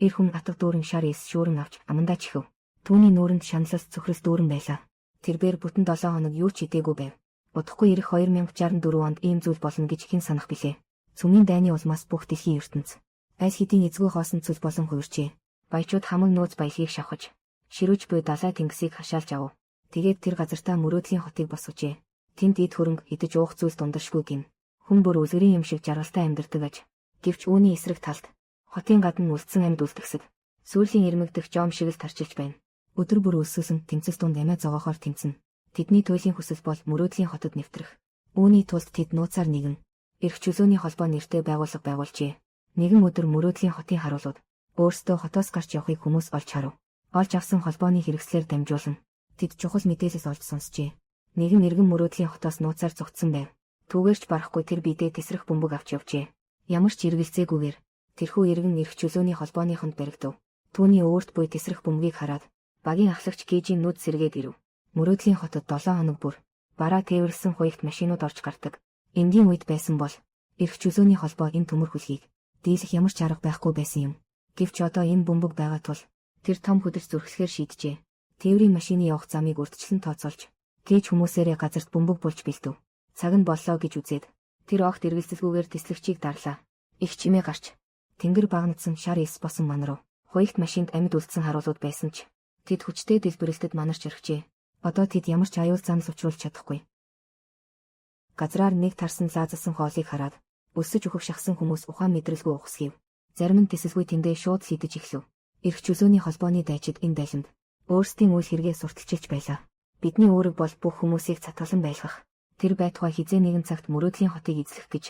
Эр хүн атга дүүрэн шар эс шүүрэн авч амандаа чихв. Түүний нүүрэнд шаналс цөхрөл дүүрэн байлаа. Тэрбээр бүтэн 7 хоног юу ч идээгүй байв. Удахгүй ирэх 2064 онд ийм зүйл болно гэж хэн санах билээ. Цөмийн дайны улмаас бүх дэлхийн ертөнц аль хэдийн эзгүй хоосон цөл болон хувирчээ. Баячууд хамаг нууц баялагийг шавхаж, ширүүж буй далай тэнгисийг хашаалж авав. Тэгээд тэр газартаа мөрөөдлийн хотыг босгожээ. Тэнд эд хөрөнгө идэж уух зүйл дундаршгүй гин. Хүн бүр үлгэрийн юм шиг жаргалтай амьдардаг аж. Гэвч үүний эсрэг талд хотын гадна үлдсэн амьд үлдгэсэд сүүлийн ирмэг дэх жом шиг л тарчилж байна. Өдөр бүр өлсөсөн тэмцэл дунд амиа зогоохоор тэмцэнэ. Тэдний туйлын хүсэл бол мөрөөдлийн хотод нэвтрэх. Үүний тулд тэд нууцаар нэгэн эрх чөлөөний холбоо нэртэй байгууллага байгуулжээ. Нэгэн өдөр мөрөөдлийн хотын харуулууд өөрсдөө хотоос гарч явахыг хүмүүс олж харав. Олж авсан холбооны хэрэгслээр дамжуулан тэд чухал мэдээлэл олж сонсчээ. Нэгэн иргэн мөрөөдлийн хотоос нууцаар зугтсан байв. Түүгээрч барахгүй тэр бидээ тесрэх бөмбөг авч явжээ. Ямар ч эргэлзээгүйгээр тэрхүү иргэн эрх чөлөөний холбооныхонд баригдав. Түүний өөрт буй тесрэх бөмбөгийг хараад багийн ахлагч Кежийн нүд сэргээд ирэв. Мөрөөдлийн хотод 7 хоног бүр бараа тээвэрлсэн хуягт машинууд орж гардаг. Энгийн үед байсан бол эрх чөлөөний холбоо энэ төмөр хүлгийг дийлэх ямар ч арга байхгүй байсан юм. Гэвч одоо энэ бөмбөг байгаа тул тэр том хөдөлж зүрхлэхээр шийджээ. Тээврийн машины явах замыг урьдчилан тооцоолж Кэж хүмүүсээрээ газарт бөмбөг булж бэлдэв. Цаг нь боллоо гэж үзээд тэр огт эргэлзэлгүйгээр тэслэгчийг дарлаа. Их чимээ гарч тэнгэр багнадсан шар эс босон манарв. Хуягт машинд амьд үлдсэн харуулууд байсан ч тэд хүчтэй дэлбэрэлтэд манарч орхижээ. Одоо тэд ямар ч аюул занал учруулж чадахгүй. Газраар нэг тарсан лаазалсан хоолыг хараад өсөж өөхөх шахсан хүмүүс ухаан мэдрэлгүй ухсгийв. Зарим нь тэсэлгүй тэндээ шууд л идэж эхлэв. Эрх чөлөөний холбооны дайчид энэ дайланд өөрсдийн үйл хэрэгээ сурталчилж байлаа. Бидний үүрэг бол бүх хүмүүсийг цатгалан байлгах. Тэр байтугай хизээ нэгэн цагт мөрөөдлийн хотыг эзлэх гэж.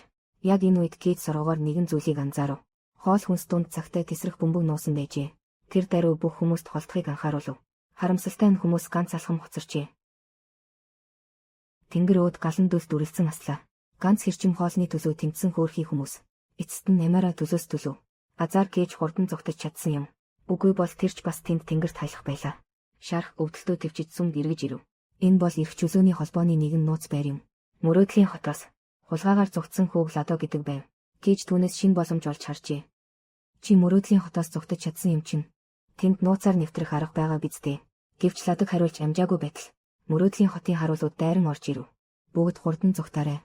Яг энэ үед Кейт соргогоор нэгэн зүйлийг анзаарав. Хоол хүнс дунд цагтай тесрэх бөмбөг нуусан байжээ. Тэр даруй бүх хүмүүст холдохыг анхааруулв. Харамсалтай нь хүмүүс ганц алхам хоцорчээ. Тэнгэр өөд галан дүл дүрэлзэн аслаа. Ганц хэрчим хоолны төлөө тэмцсэн хөөрхий хүмүүс. Эцэст нь амиараа төлөөс төлөв. Азар Кэж хурдан зугтаж чадсан юм. Үгүй бол тэр ч бас тэнд тэнгэрт хайлах байлаа. Шарх өвдөлтөө төвчиж сүмд эргэж ирэв. Энэ бол эрх чөлөөний холбооны нэгэн нууц байр юм. Мөрөөдлийн хотоос хулгайгаар зугтсан хүүг Ладо гэдэг байв. Кэж түүнээс шинэ боломж олж харжээ. Чи мөрөөдлийн хотоос зугтаж чадсан юм чинь. Тэнд нууцаар нэвтрэх арга байгаа биз дээ. Гэвч Ладог хариулж амжаагүй байтал мөрөөдлийн хотын харуулууд дайран орж ирэв. Бүгд хурдан зугтаарай.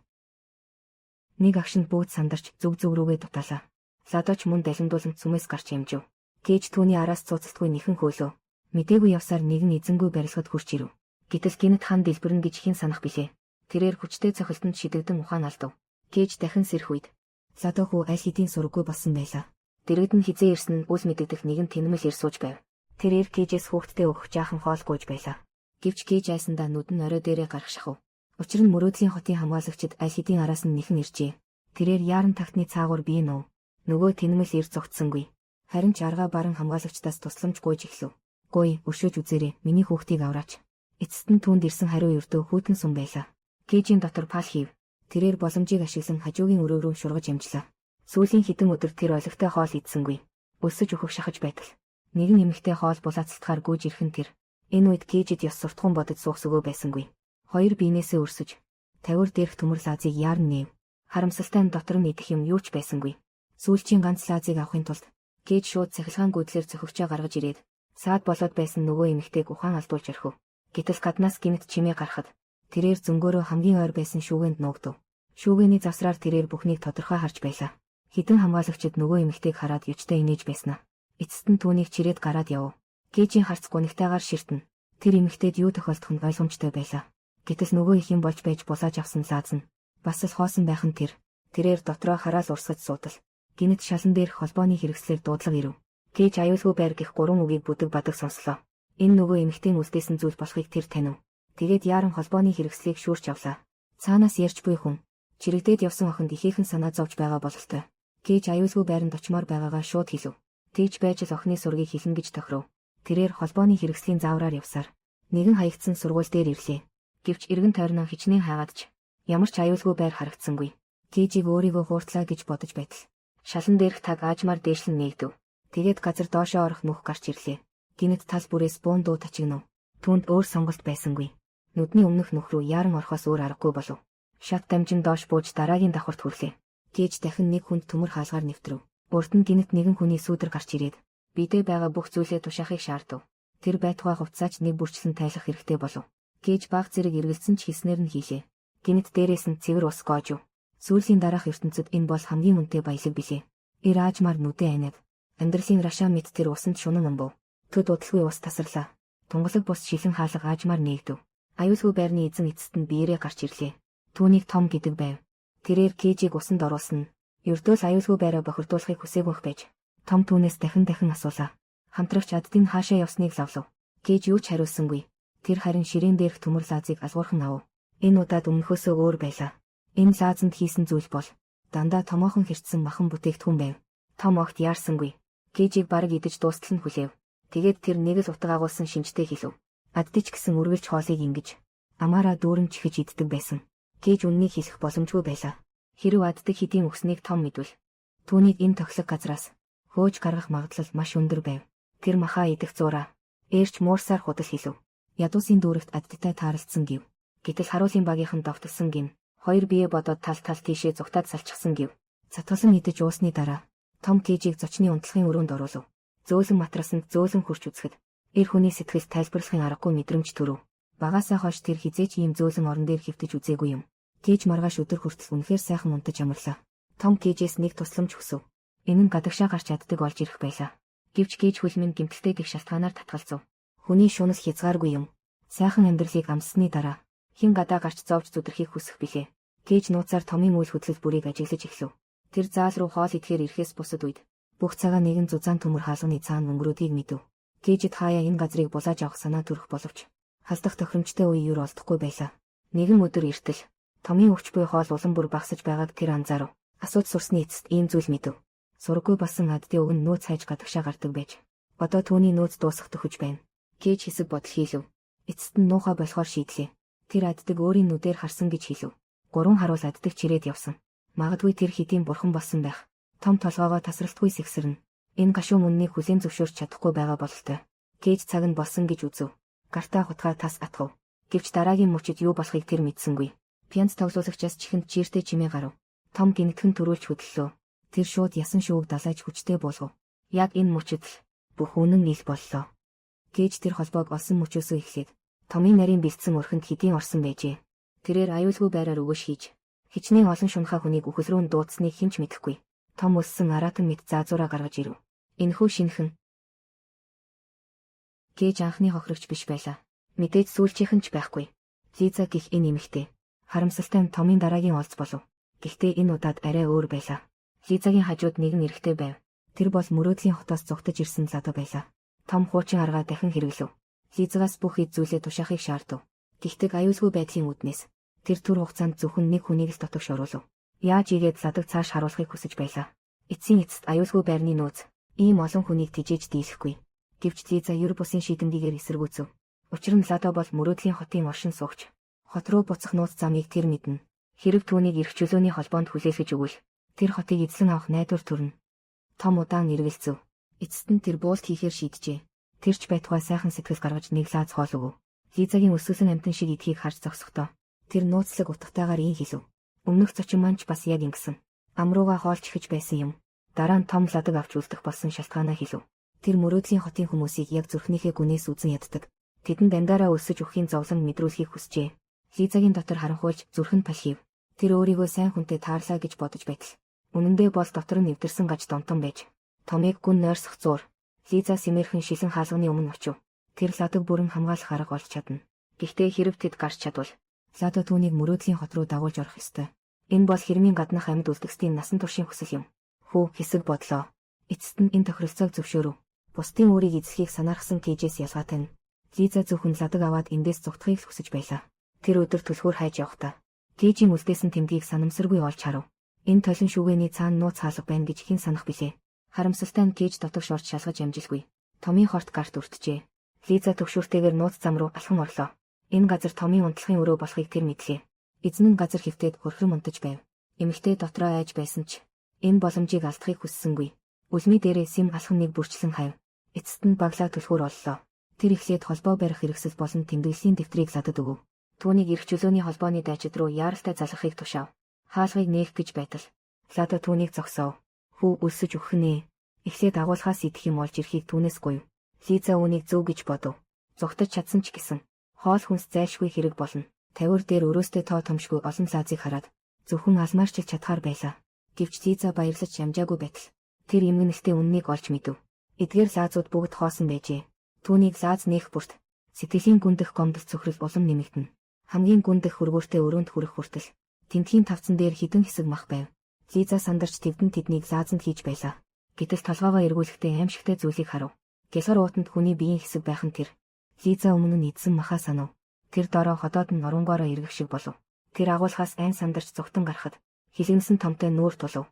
Нэг агшинд бүгд сандарч зүг зүг рүүгээ дутаалаа. Ладоч мөн далимдуулан сүмээс гарч ямжив. Кэж түүний араас цуцалтгүй нэхэн хөөлөө. Мдээгүй явсаар нэгэн эзэнгүй барилгад хүрч ирэв. Гэтэл гинэт хан дэлбэрнэ гэж хэн санах билээ. Тэрээр хүчтэй цохилтонд шидэгдэн ухаан алдав. Кэж дахин сэрэх үед Ладо хүү аль хэдийн сураггүй болсон байлаа. Дэргэд нь хизээ ирсэн нь үл мэдэгдэх нэгэн тэнмэл ир сууж байв. Тэр ир Кэжээс хүүхдтэй өгөх жаахан хоол гуйж байлаа. Гэвч Кэж айсандаа нүд нь орой дээрээ гарах шахав. Учир нь мөрөөдлийн хотын хамгаалагчид аль хэдийн араас нь нэхэн иржээ. Тэрээр яаран тагтны цаагуур бие нуув. Нөгөө тэнмэл ир зугтсангүй. Харин ч аргаа баран хамгаалагчдаас тусламж гуйж эхлэв. Гуй, өршөөж үзээрэй, миний хүүхдийг авраач. Эцэст нь түүнд ирсэн хариу ердөө хүйтэн сум байлаа. Кэжийн дотор пал хийв. Тэрээр боломжийг ашиглан хажуугийн өрөө рүү шургаж ямжлаа. Сүүлийн хэдэн өдөр тэр ойлгохтой хоол идсэнгүй. Өсөж өөхөх шахаж байтал. Нэгэн эмэгтэй хоол булаацалтахаар гүйж ирэх нь тэр. Энэ үед Кэжид ёс суртахуун бодож суух сүгөө байсангүй. Хоёр биенээсээ өрсөж, тавиур дээрх төмөр лаазыг яаран нээв. Харамсалтай нь дотор нь идэх юм юу ч байсангүй. Сүүлчийн ганц лаазыг авахын тулд Кэж шууд цахилгаан гүйдлээр цохигчоо гаргаж ирээд саад болоод байсан нөгөө эмэгтэйг ухаан алдуулж орхив. Гэтэл гаднаас гинэт чимээ гарахад тэрээр зөнгөөрөө хамгийн ойр байсан шүүгээнд нуугдав. Шүүгээний завсраар тэрээр бүхнийг тодорхой харж байлаа. Хэдэн хамгаалагчид нөгөө эмэгтэйг хараад ёчтой инээж байснаа. Эцэст нь түүнийг чирээд гараад явв. Кэжийн харц гунигтайгаар ширтэн. Тэр эмэгтэйд юу тохиолдох нь ойлгомжтой байлаа. Гэтэл нөгөө их юм болж байж булааж авсан лааз нь бас л хоосон байх нь тэр. Тэрээр дотроо хараал урсгаж суудал. Гинэт шалан дээрх холбооны хэрэгслээр дуудлага ирэв. Кэж аюулгүй байр гэх гурван үгийг бүдэг бадаг сонслоо. Энэ нөгөө эмэгтэйн үлдээсэн зүйл болохыг тэр танив. Тэгээд яаран холбооны хэрэгслийг шүүрч авлаа. Цаанаас ярьж буй хүн чирэгдээд явсан охинд ихээхэн санаа зовж байгаа бололтой. Кэж аюулгүй байранд очимоор байгаагаа шууд хэлв. Тэгж байж л охины сургийг хэлнэ гэж тохиров. Тэрээр холбооны хэрэгслийн заавраар явсаар нэгэн хаягдсан сургууль дээр ирлээ. Гэвч эргэн тойрноо хичнээн хайгаад ч ямар ч аюулгүй байр харагдсангүй. Кэжийг өөрийгөө хууртлаа гэж бодож байтал шалан дээрх таг аажмаар дээшлэн нээгдэв. Тэгээд газар доошоо орох нүх гарч ирлээ. Гинэт тал бүрээс буун дуу тачигнав. Түүнд өөр сонголт байсангүй. Нүдний өмнөх нүх рүү яаран орохоос өөр аргагүй болов. Шат дамжин доош бууж дараагийн давхарт хүрлээ. Кэж дахин нэг хүнд төмөр хаалгаар нэвтрэв. Урд нь гинэт нэгэн хүний сүүдэр гарч ирээд Биедээ байгаа бүх зүйлээ тушаахыг шаардав. Тэр байтугай хувцсаач нэг бүрчлэн тайлах хэрэгтэй болов. Кейж баг зэрэг эргэлзсэн ч хийснээр нь хийлээ. Гэнэт дээрээс нь цэвэр ус гоожив. Сүүлийн дараах ертөнцид энэ бол хамгийн үнэтэй баялаг билээ. Эр аажмаар нүдэн айнав. Амьдралын рашаа мэт тэр усанд шунан өмбөв. Төд удалгүй ус тасарлаа. Тунгалаг бус шилэн хаалга аажмаар нээгдэв. Аюулгүй байрны эзэн эцэст нь биеэрээ гарч ирлээ. Түүнийг Том гэдэг байв. Тэрээр Кейжийг усанд оруулсан нь ердөө л аюулгүй байраа бохирдуулахыг хүсээгүйх байж. Том түүнээс дахин дахин асуулаа. Хамтрагч Аддын хаашаа явсныг лавлав. Кейж юу ч хариулсангүй. Тэр харин ширээн дээрх төмөр лаазыг алгуурхан авав. Энэ удаад өмнөхөөсөө өөр байлаа. Энэ лаазанд хийсэн зүйл бол дандаа томоохон хэртсэн махан бүтээгдэхүүн байв. Том огт яарсангүй. Кейжийг бараг идэж дуустал нь хүлээв. Тэгээд тэр нэг л утга агуулсан шинжтэй хэлв. Аддич гэсэн үргэлж хоолыг ингэж амаараа дүүрэн чихэж иддэг байсан. Кейж үннийг хэлэх боломжгүй байлаа. Хэрв Аддаг хэдийн өгснийг Том мэдвэл түүнийг энэ тохилог газраас хөөж гаргах магадлал маш өндөр байв. Тэр махаа идэх зуураа ээрч муурсаар худал хэлв. Ядуусын дүүрэгт Аддтай тааралдсан гэв. Гэтэл харуулын багийнхан довтолсон гин. Хоёр бие бодоод тал тал тийшээ зугтаад салчихсан гэв. Цатгалан идэж уусны дараа Том Кейжийг зочны унтлахын өрөөнд оруулав. Зөөлөн матрасанд зөөлөн хурч үзэхэд эр хүний сэтгэл тайлбарлахын аргагүй мэдрэмж төрөв. Багаасаа хойш тэр хэзээ ч ийм зөөлөн орон дээр хэвтэж үзээгүй юм. Кейж маргааш өдөр хүртэл үнэхээр сайхан унтаж амарлаа. Том Кейжээс нэг тусламж хүсэв. Энэ нь гадагшаа гарч Аддаг олж ирэх байлаа. Гэвч Кейж хөлмөн гэмтэлтэй гэх шалтгаанаар татгалзав. Хүний шунал хязгааргүй юм. Сайхан амьдралыг амссаны дараа хэн гадаа гарч зовж зүдрэхийг хүсэх билээ. Кейж нууцаар Томын үйл хөдлөл бүрийг ажиглаж эхлэв. Тэр заал руу хоол идэхээр ирэхээс бусад үед бүх цагаа нэгэн зузаан төмөр хаалганы цаана өнгөрөөдгийг мэдэв. Кейжид хаяа энэ газрыг булааж авах санаа төрөх боловч халдах тохиромжтой үе юр олдохгүй байлаа. Нэгэн өдөр эртэл Томын өгч буй хоол улам бүр багасж байгааг тэр анзаарав. Асууж сурсны эцэст ийм зүйл мэдэв. Сураггүй болсон Аддын өг нь нөөц хайж гадагшаа гардаг байж. Одоо түүний нөөц дуусах төхөж байна. Кейж хэсэг бодол хийлв. Эцэст нь нуухай болохоор шийдлээ. Тэр Аддаг өөрийн нүдээр харсан гэж хэлв. Гурван харуул Аддаг чирээд явсан. Магадгүй тэр хэдийн бурхан болсон байх. Том толгоогоо тасралтгүй сэгсэрнэ. Энэ гашуун үннийг хүлээн зөвшөөрч чадахгүй байгаа бололтой. Кейж цаг нь болсон гэж үзв. Гартаа хутгаа тас атгав. Гэвч дараагийн мөчид юу болохыг тэр мэдсэнгүй. Пьянц тоглуулагчаас чихэнд чиртэй чимээ гарав. Том гинтгэн төрүүлж хөдлөлөө. Тэр шууд ясан шүүг далайж хүчтэй буулгав. Яг энэ мөчид л бүх үнэн ил боллоо. Кейж тэр холбоог олсон мөчөөсөө эхлээд Томын нарийн бэлдсэн өрхөнд хэдийн орсон байжээ. Тэрээр аюулгүй байраар өгөөш хийж хичнээн олон шунхаа хүнийг үхэл рүү дуудсныг хэн ч мэдэхгүй. Том өссөн аратан мэт заазуураа гаргаж ирэв. Энэхүү шинхэн Кейж анхны хохирогч биш байлаа. Мэдээж сүүлчийнх нь ч байхгүй. Лиза гэх энэ эмэгтэй харамсалтай нь Томын дараагийн олз болов. Гэхдээ энэ удаад арай өөр байлаа. Лизагийн хажууд нэгэн эрэгтэй байв. Тэр бол мөрөөдлийн хотоос зугтаж ирсэн Ладо байлаа. Том хуучин аргаа дахин хэрэглэв. Лизагаас бүх ид зүйлээ тушаахыг шаардав. Гэхдээ аюулгүй байдлын үүднээс тэр түр хугацаанд зөвхөн нэг хүнийг л дотогш оруулав. Яаж ийгээд Ладог цааш харуулахыг хүсэж байлаа. Эцсийн эцэст аюулгүй байрны нөөц ийм олон хүнийг тижээж дийлэхгүй. Гэвч Лиза ер бусын шийдэмгийгээр эсэргүүцэв. Учир нь Ладо бол мөрөөдлийн хотын оршин суугч. Хот руу буцах нууц замыг тэр мэднэ. Хэрв түүнийг эрх чөлөөний холбоонд хүлээлгэж өгвөл тэр хотыг эзлэн авах найдвар төрнө. Том удаан эргэлзэв. Эцэст нь тэр буулт хийхээр шийджээ. Тэр ч байтугай сайхан сэтгэл гаргаж нэг лааз хоол өгөв. Лизагийн өсвөлэн амьтан шиг идэхийг харж зогсохдоо тэр нууцлаг утгатайгаар ийм хэлв. Өмнөх зочин маань ч бас яг ингэсэн. Ам руугаа хоол чихэж байсан юм. Дараа нь Том Ладог авч үлдэх болсон шалтгаанаа хэлв. Тэр мөрөөдлийн хотын хүмүүсийг яг зүрхнийхээ гүнээс үзэн яддаг. Тэдэнд амьдаараа өсөж өгөхийн зовлон мэдрүүлэхийг хүсжээ. Лизагийн дотор харанхуйлж зүрх нь палхив. Тэр өөрийгөө сайн хүнтэй таарлаа гэж бодож байтал. Үнэндээ бол дотор нь эвдэрсэн гаж донтон байж. Томыг гүн нойрсох зуур. Лиза сэмэрхэн шилэн хаалганы өмнө очив. Тэр Ладог бүрэн хамгаалах арга олж чадна. Гэхдээ хэрв тэд гарч чадвал Ладо түүнийг мөрөөдлийн хот руу дагуулж орох ёстой. Энэ бол хэрмийн гаднах амьд үлдгэсдийн насан туршийн хүсэл юм. Хүү хэсэг бодлоо. Эцэст нь энэ тохиролцоог зөвшөөрөв. Бусдын өөрийг эзлэхийг санаархсан Кейжээс ялгаатай нь Лиза зөвхөн Ладог аваад эндээс зугтахыг л хүсэж байлаа. Тэр өдөр түлхүүр хайж явахдаа Кейжийн үлдээсэн тэмдгийг санамсаргүй олж харав. Энэ толон шүгэний цаана нууц хаалга байна гэж хэн санах билээ. Харамсалтай нь Кейж дотогш орж шалгаж амжилгүй. Томын хорт гарт өртжээ. Лиза төгшүүртэйгээр нууц зам руу алхам орлоо. Энэ газар Томын унтлахын өрөө болохыг тэр мэдлээ. Эзэн нь газар хэвтээд хөрхрөн унтаж байв. Эмэгтэй дотроо айж байсан ч энэ боломжийг алдахыг хүссэнгүй. Үлмий дээрээ сим алхан нэг бүрчлэн хайв. Эцэст нь баглаа түлхүүр оллоо. Тэр эхлээд холбоо барих хэрэгсэл болон тэмдэглэлийн дэвтрийг Ладад өгөв. Түүнийг эрх чөлөөний холбооны дайчид руу яаралтай залгахыг тушаав. Хаалгыг нээх гэж байтал Лада түүнийг зогсоов. Хүү өлсөж өгөх нэ. Эхлээд агуулхаас идэх юм олж ирэхийг түүнээс гуйв. Лиза үүнийг зөв гэж бодов. Зугтаж чадсан ч гэсэн хоол хүнс зайлшгүй хэрэг болно. Тавиур дээр өрөөстэй тоо томшгүй олон лаазыг хараад зөвхөн алмаарчилж чадхаар байлаа. Гэвч Лиза баярлаж амжаагүй байтал тэр эмгэнэлтийн үннийг олж мэдэв. Эдгээр лаазууд бүгд хоосон байжээ. Түүнийг лааз нээх бүрт сэтгэлийн гүндэх гомдол цөхрөл улам нэмэгдэнэ. Хамгийн гүндэх хөргөөртэй өрөөнд хүрэх хүртэл тэндхийн тавцан дээр хэдэн хэсэг мах байв. Лиза сандарч тэвдэн тэднийг лаазанд хийж байлаа. Гэтэл толгоогоо эргүүлэхдээ аймшигтай зүйлийг харав. Гялгар уутанд хүний биеийн хэсэг байх нь тэр. Лиза өмнө нь идсэн махаа санав. Тэр дороо ходоод нь нуруунгоороо эргэх шиг болов. Тэр агуулхаас айн сандарч зугтан гарахад хилэгнэсэн томтой нүүр тулав.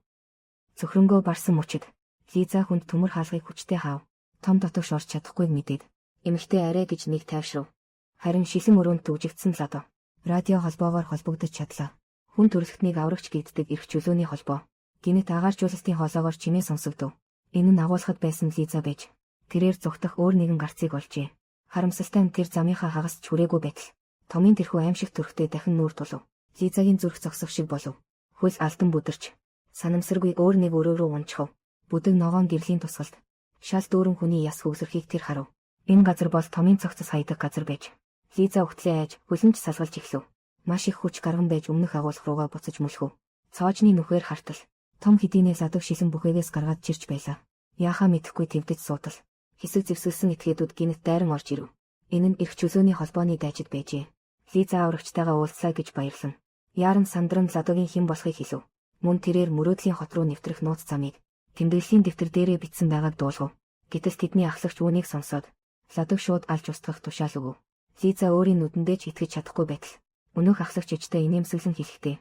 Цөхрөнгөө барсан мөчид Лиза хүнд төмөр хаалгыг хүчтэй хаав. Том дотогш орж чадахгүйг мэдээд эмэгтэй арай гэж нэг тайвшрав. Харин шилэн өрөөнд түгжигдсэн Ладо. Радио холбоогоор холбогдож чадлаа. Хүн төрөлхтнийг аврагч гэгддэг эрх чөлөөний холбоо. Гэнэт агааржуулалтын хоолоогоор чимээ сонсогдов. Энэ нь агуулхад байсан Лиза байж. Тэрээр зугтах өөр нэгэн гарцыг олжээ. Харамсалтай нь тэр замынхаа хагас ч хүрээгүй байтал. Томын тэрхүү аймшиг төрхтэй дахин нүүр тулав. Лизагийн зүрх зогсох шиг болов. Хөл алдан бүдэрч. Санамсаргүй өөр нэг өрөө рүү унчихав. Бүдэг ногоон гэрлийн тусгалд. Шал дүүрэн хүний яс хөгсөрхийг тэр харав. Энэ газар бол томын цогцос хайдаг газар байж. Лиза үхтлээ айж хөлөнч салгалж эхлэв. Маш их хүч гарган байж өмнөх агуулга руугаа буцаж мөлхөв. Цоожны нүхээр хартал. Том хэдийнээ ладог шилэн бүхээгээс гаргаад чирч байлаа. Яахаа мэдэхгүй твдэж суутал. Хэсэг зэвсгэлсэн этгээдүүд гэнэт дайран орж ирэв. Энэ нь эрх чөлөөний холбооны дайчид байжээ. Лиза аврагчтайгаа уулзлаа гэж баярлан. Яаран сандран ладогийн хэн болохыг хэлв. Мөн тэрээр мөрөөдлийн хот руу нэвтрэх нууц замыг тэмдэглэлийн дэвтэр дээрээ бичсэн байгааг дуулгав. Гэтэл тэдний ахлагч үүнийг сонсоод ладог шууд алж устгах тушаал өгөв. Лиза өөрийн нүдэндээ ч итгэж чадахгүй байтал өнөөх ахлагч ээжтэй инээмсэглэн хэлэхдээ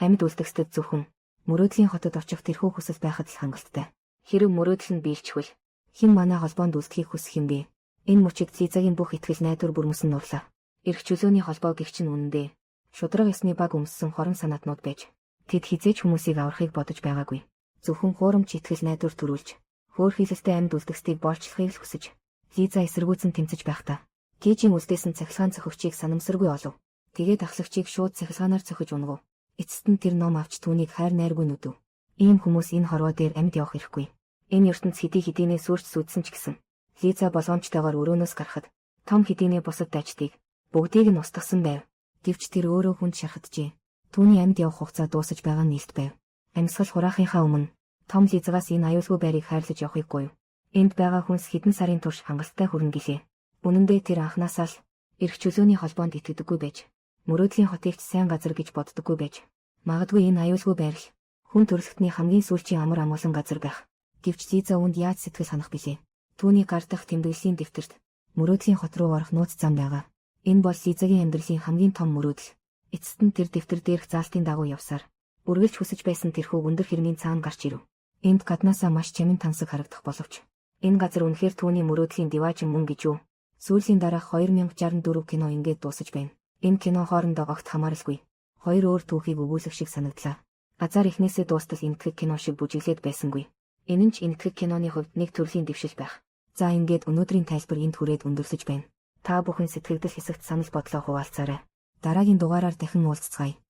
амьд үлдгэстэд зөвхөн мөрөөдлийн хотод очих тэрхүү хүсэл байхад л хангалттай. Хэрэв мөрөөдөл нь биелчихвэл хэн манай холбоонд үлдэхийг хүсэх юм бэ? Энэ мөчид Лизагийн бүх итгэл найдвар бүрмөсөн нурлаа. Эрх чөлөөний холбоо гэх чинь үнэндээ шударга ёсны баг өмссөн хорон санаатнууд байж тэд хэзээ ч хүмүүсийг аврахыг бодож байгаагүй. Зөвхөн хуурамч итгэл найдвар төрүүлж хөөрхийлөлтэй амьд үлдгэсдийг боолчлохыг л хүсэж Лиза эсэргүүцэн тэмцэж байхдаа Кижийн үлдээсэн цахилгаан цохигчийг санамсаргүй олов. Тэгээд ахлагчийг шууд цахилгаанаар цохиж унагав. Эцэст нь тэр ном авч түүнийг хайр найргүй нүдэв. Ийм хүмүүс энэ хорвоо дээр амьд явах эрхгүй. Энэ ертөнц хэдий хэдийнээ сүрч сүйдсэн ч гэсэн Лиза болгоомжтойгоор өрөөнөөс гарахад том хэдийнээ бусад дайчдыг бүгдийг нь устгасан байв. Гэвч тэр өөрөө хүнд шархаджээ. Түүний амьд явах хугацаа дуусаж байгаа нь илт байв. Амьсгал хураахынхаа өмнө том Лизагаас энэ аюулгүй байрыг хайрлаж явахыг гуйв. Энд байгаа хүнс хэдэн сарын турш хангалттай хүрнэ гэлээ. Үнэн дээр тэр анхнаасаа л эрх чөлөөний холбоонд итгэдэггүй байж, мөрөөдлийн хотыг ч сайн газар гэж боддоггүй байж, магадгүй энэ аюулгүй байр л хүн төрөлхтний хамгийн сүүлчийн амар амгалан газар байх. Гэвч Лиза үүнд яаж сэтгэл ханах билээ? Түүний гар дах тэмдэглэлийн дэвтэрт мөрөөдлийн хот руу орох нууц зам байгаа. Энэ бол Лизагийн амьдралын хамгийн том мөрөөдөл. Эцэст нь тэр дэвтэр дээрх заалтын дагуу явсаар үргэлж хүсэж байсан тэрхүү өндөр хэрмийн цаана гарч ирэв. Энд гаднаасаа маш чамин тансаг харагдах боловч энэ газар үнэхээр түүний мөрөөдлийн диваажин мөн гэж юу? Сүүлийн дараах 2064 кино ингээд дуусаж байна. Энэ кино хоорондоо огт хамааралгүй. Хоёр өөр түүхийг өгүүлэх шиг санагдлаа. Азар эхнээсээ дуустал энэтхэг кино шиг бүжиглээд байсангүй. Энэ нь ч энэтхэг киноны хувьд нэг төрлийн дэвшил байх. За ингээд өнөөдрийн тайлбар энд хүрээд өндөрлөж байна. Та бүхэн сэтгэгдэл хэсэгт санал бодлоо хуваалцаарай. Дараагийн дугаараар дахин уулзацгаая.